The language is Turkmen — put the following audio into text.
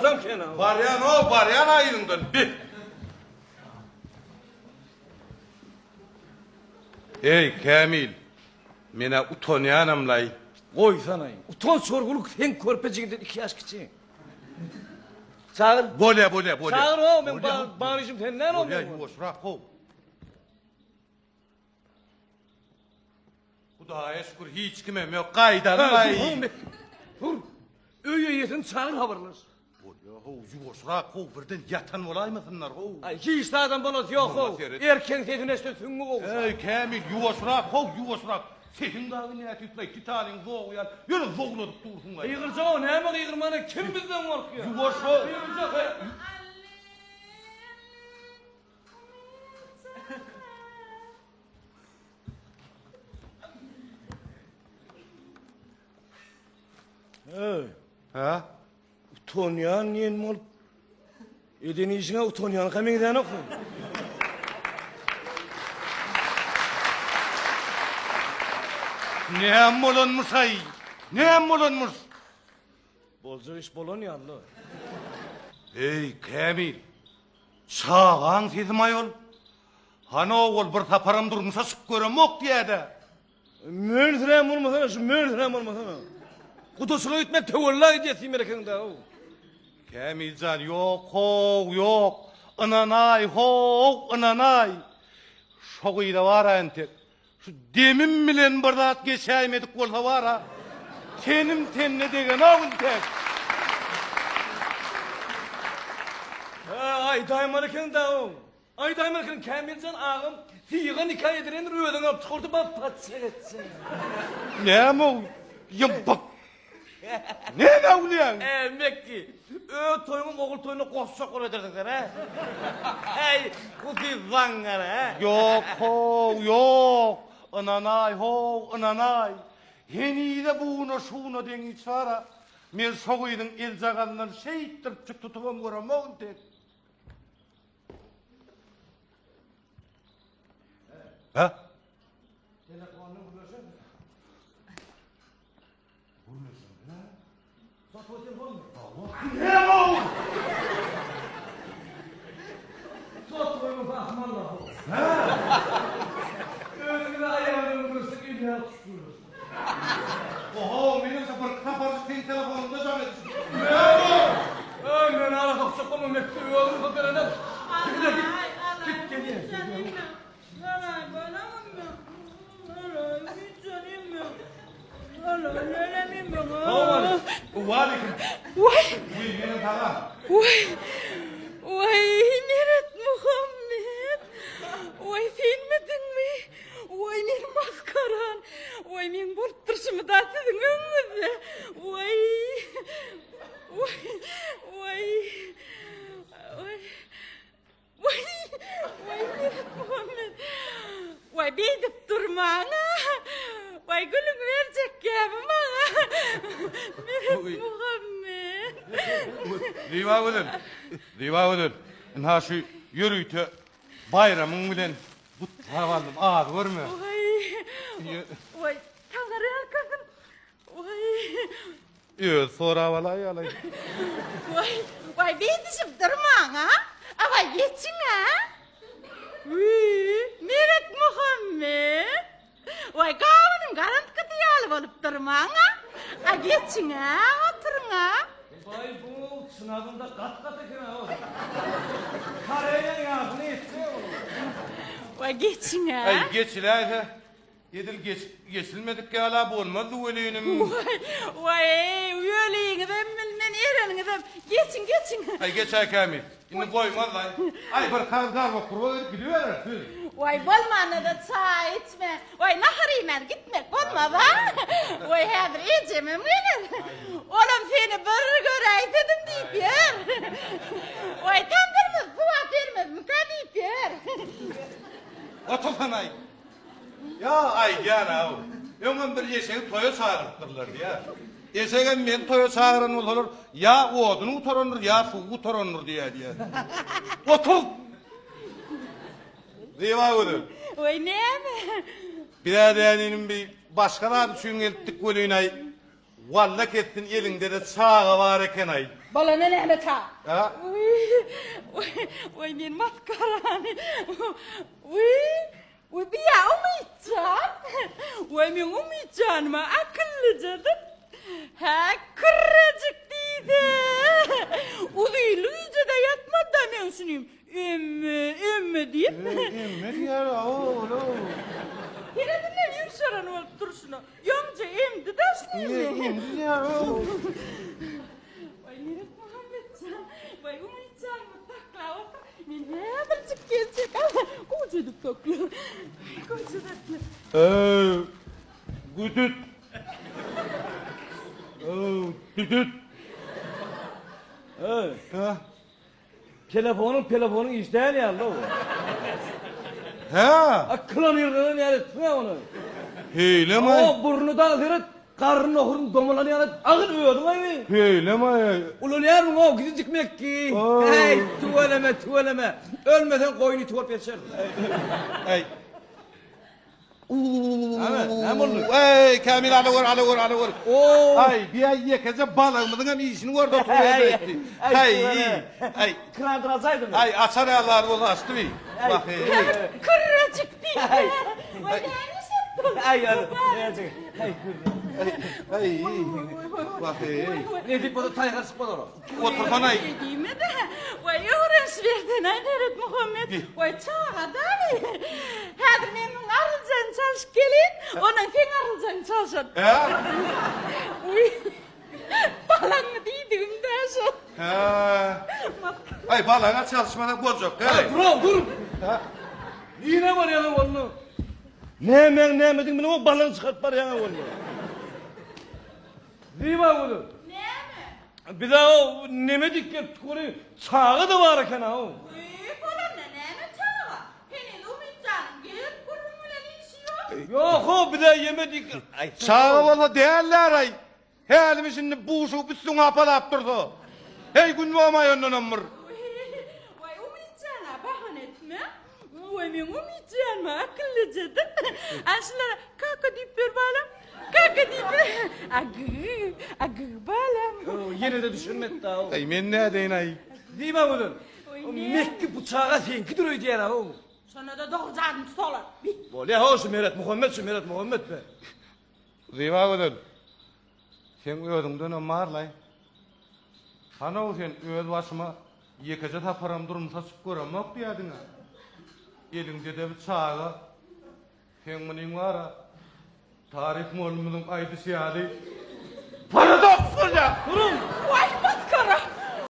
Utanjam kän-a. Barýan-ow, barýan-a yzyňdan, bi. Eý, Kämil, men-ä utanýanam-laý. Goýsanaý, utanç görgülik seň körpe jigiňden iki ýaş kiçi. Çagyr. Bolýa, bolýa, bolýa. Çagyr-ow, meň bar işim senden-ow Bolýa, meň. ýuwaşrak-ow. Hudaýa şükür hiç kimem ýok. Gaýdaly-laý. Dur. Öý eýesini çagyr habarlaş. Bolýa how, ýuwaşrak how, birden ýatan bolaýmasynlar how. Aý, hiç zadam bolasy ýok how. Erkegiň sesini eşiden süňňi gowşar. Eý, Kämil, ýuwaşrak how, ýuwaşrak. Sesiň dagy nätüýtlaý, titaniň zogy ýaly, ýöne zowladyp dursuň-aý. Gygyrjag-ow, näme gygyrmana, kim bizden gorkýar? Ýuwaş how. Gygyrjak, heý. Eý. Hä? Utanýan diýen bolup, eden işiňe utanýanka meňzänoksyň. Näme bolanmyş-aý? Näme bolanmyş? Boljak iş bolan ýaly. Eý, Kämil, çagaň sesimi-aý ol? Hany ol bir saparam durmuşa çykyp göremok diýä-dä. Mönsürän bolmasana, şu mönsürän bolmasana. Gudaçylyga gitmek töwella edýär simerekeň dagy. Kämiljan, ýok how, ýok. Ynanaý how, ynanaý. Şo gyza bar-a entek. Şu demim bilen bir zat geçäýmedik bolsa bar-a, tenim tenine degenok entek. Hä, aýdaýmaly eken dagy. Aýdaýmaly eken, Kämiljan agam syga nika edilendir, özüň alyp çykardy, bap patyşa etsin. Näme-ow, ýympyk? Näme gülýäň? Eý, Mekgi, öz toýuňam ogul toýuna goşjak bolup edersiň sen, hä? Äý, husyz zaňňar, hä? Ýok, how, ýok! Ynanaý, how, ynanaý! Henize buguna şuguna deňiç bar-a. Men şo gyzyň eljagazyndan şeýtdiripjik tutubam göremok entek. Hä? Telefondan gürleşeňmi? Gürleşeňmi? Sotwy telefonmy? Näme ol? Sotwymy basmanla. Hä? Özüňe aýalyň gürleşsek elýär gürleşsek. Oho, menem bir saparjyk seň telefonyňda jaň edişim. Näme ol? Öý, men ara sokjak bolma, mekdebe özüm rugsat berenem. Git, git, git, gelýän. Waleýkim. Waý. Wiý, meniň tagam. Waý. Waý, Meretmuhammet. Waý, senmidiňmi? Waý, men maskaran. Waý, meň bolup durşumy da siziň öňüňizde. Waý. Waý. Waý. Waý. Waý, waý Meretmuhammet. Waý, beýdip durmaň-a. Waý, gülüň berjek gäbi maňa. Meretmuhammet. Zyba gözel, Zyba gözel. Ynha şu ýörite baýramyň bilen gutlap aldym, az görme. Waý, waý, Taňry ýalkasyn. Waý. Özi sorap alaýaly. Waý, waý beýdişip durmaň-a. A waý geçiň-ä. Wiý, Meretmuhammet. Waý, gawunyň garantgysy ýaly bolup durmaň-a. A geçiň-ä, oturyň-a. Baý, bu çynadynda gat-gat eken-a. Koreýaň ýasyny etse ol. Waý, geçiň-ä. Äý, geçiläýse. Edil geçilmedik ýala bolmazdy welinim. Waý, waý, weliňizem bilmen, ereniňizem. Geçiň, geçiň. Aý, geçäý Kämil. Indi goýmaz-laý. Aý, bir kagyz gurba berip gidiberer, siz. Waý, bolmanda-da çaý içmän, waý, nahar iýmän gitmek bolmaz-a. Waý, häzir ejemem geler. Olam seni bir göräýsedim diýip ýör. Waý, tamdyrymyz suwap bermezmikä diýip ýör. Otursana-aý. Ýa aýdýan-ow, öňem bir eşegi toýa çagyrypdyrlar diýýär. Eşegem meni toýa çagyran bolsalar, ýa oduny gutarandyr, ýa suwy gutarandyr diýýär diýýär. Otur! Zyba gözel. Oý, näme? Biz-ä däninim bir başga zat üçin gelipdik welin-aý. Walla ketsin eliňde-de çaga bar eken-aý. Bolanda näme çaga? A? Wiý, wiý, men masgarany. Wiý, wiý, biýa Umytjan. Wiý, meň Umytjanyma akyllyjadyr. Hä, kürrejik diýse. Uzynly gije-de ýatmady-da meň şunym. Emme, emme diýip. Emme diýer, ow-ow. Heredinden ýumşaran bolup durşuna. Ýoňja emdi daşlymy? Emdi diýer, ow. Waý Meret Muhammetjan, waý Umytjanymy saklap otur. Men häzirjik geljek. Gowja edip sakla. Gowja sakla. Öw, güdüt. Öw, düdüt. Öý. Ha? Telefonyň telefonyň işdäl ýaly o. Hä? Akylan ýylgyran ýaly etme ony. Heýleme. O burny da seret, garyn ohrun domalan ýaly agyr özüň aýby. Heýleme. Ulanýarmyň o gidijik mekgi. Heý, tüweleme, tüweleme. Ölmeseň goýun iti bolup ýetişersiň. Eý. Näme? Näme boldy? Eý, Kamil ala gör, ala gör, ala gör. Oo. Aý, bir aý ýekeje balygymyzyň hem işini gördi oturyberdi etdi. Aý, aý. Krandyr açaýdymy? Aý, açar ýaly bolsa açdy bi. Wah, eý. Kürrejik diýdi. Waý, näme işletdiň? Aý, näjik. Aý, kürre. Aý, wah, eý. Nesip bolsa taýgar çykmaz ola. Otursana-aý. Diýme-de. Waý, öwrenişibersen-aý, Meret Muhammet. Waý, çaga-da-aý. Häzir men muň arlyjagyny çalşyp geleýin, ondan seň arlyjagyňy çalşaryn. Hä? Uý, balaňmy diýdigim-dä şo. Hä. Aý, balaňa çalyşmasak boljak däl-aý. Dur, dur. Hä? Nirä barýaň onda? Nämäň nämedigini bilemok, balaňy çykaryp barýaň onda. Zyba gülüm. Näme? Bize o neme dik gelip weli çaga-da bar eken-a o. Wiý, bolanda näme çaga? Heniz Umytjanyň gelip gürrüň bilen işi ýok. Ýok-ow, bize ýeme dik. Aý, Çaga bolsa däldir-aý. Hälimi şindi buşugyp üstüňe apalap dursa. Heý, gün bolmaý ondanam bir. Wiý, waý Umytjan-a bahana etme. Waý meň Umytjanym akyllyjadyr. Ana şulara kaka diýip ber balam. Kaka diýip ber. Agy, agy balam. Ýene-de düşünmedi-dä o. Aý, men nädeýin-aý? Diýme gözel. Mekgi bu çaga seňkidir öýdýän-ä o. Şonda-da dogry jadyny tutarlar. Bolýa-how şu Meret Muhammet şu Meret Muhammet be. Zyba gözel, seň özüňdenem bar-laý. Hanow sen öz başyma ýekeje saparam durmuşa çykyp göremok diýýädiň-ä. Eliňde-de bir çaga. Seň munyň bar-a, taryh mugallymymyzyň aýdyşy ýaly, paradoks!